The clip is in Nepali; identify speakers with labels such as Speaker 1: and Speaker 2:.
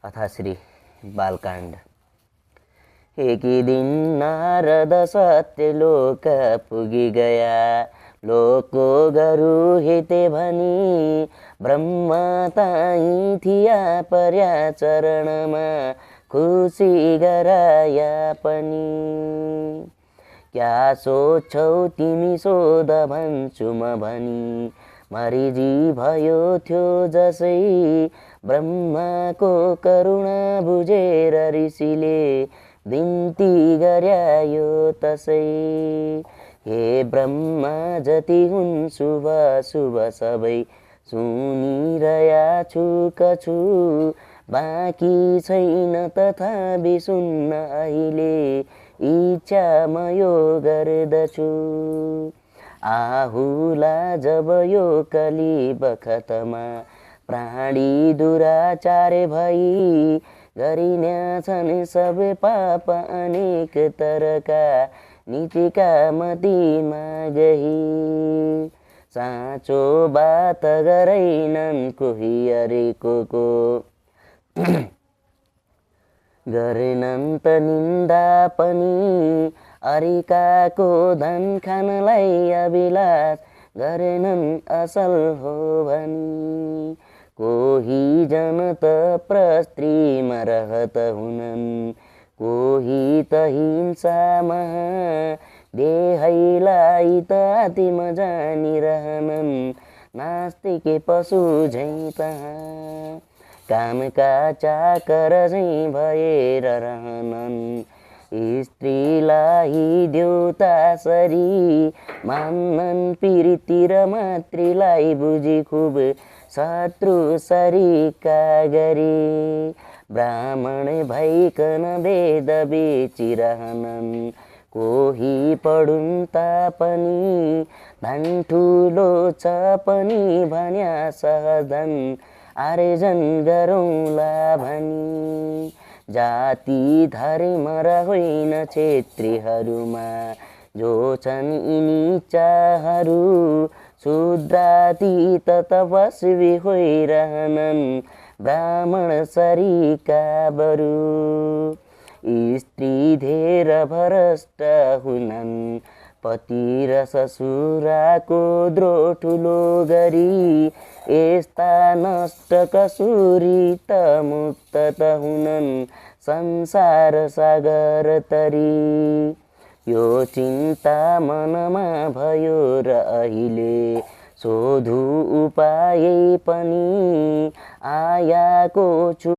Speaker 1: अथाश्री बालकाण्ड। एकी दिन नारद सत्यलोक पुगी गया, लोको गरु हिते भनी ब्रह्मा ताई थिया पर्या चरणमा खुसी गराया पनि। क्या सोच्छौ तिमी सोध भन्छु म भनी, मरिजी भयो थियो जसै ब्रह्माको करुणा बुझेर ऋषिले बिन्ती गर्यायो तसै। हे ब्रह्मा जति हुन् शुभ शुभ सबै सुनिरया छु कछु, बाँकी छैन तथापि सुन्न अहिले इच्छा म यो गर्दछु। आहुला जब यो कली बखतमा प्राणी दुराचार भई, गरिन्या छन् सब पाप अनेक तरका नीतिका मतीमा गई। साँचो बात गरैनन् कोही अरेको गरेनन् त निन्दा पनि, अरिकाको धन खानलाई अभिलाष गरेनन् असल हो भनी। कोही जन त प्रस्त्रीमा रहत हुनन्, कोही त हिंसामा देहैलाई त आतिमा जानिरहनन्, नास्तिक पशु झैं तहाँ कामका चाकर झैं भएर रहनन्। स्त्रीलाई देउता सरी मान्नन्, प्रीति र मातृलाई बुझी खुब शत्रु सरीका गरी। ब्राह्मण भइकन वेद बेचिरहनन्, कोही पढुन् तापनि धन ठुलो छ पनि भन्या सहजन आर्जन गरौँला भनी। जाति धर्म र होइन क्षेत्रीहरूमा जो छन् यिनी चाहरू, शूद्रातीत तपस्वी होइरहनन् ब्राह्मण सरीका बरु। स्त्री धेर भ्रष्ट हुनन्, पति र ससुराको द्रोह ठुलो गरी, यस्ता नष्ट कसुरी त मुक्त त हुनन् संसार सागर तरी। यो चिन्ता मनमा भयो र अहिले सोधु उपाय पनि आयाको छु।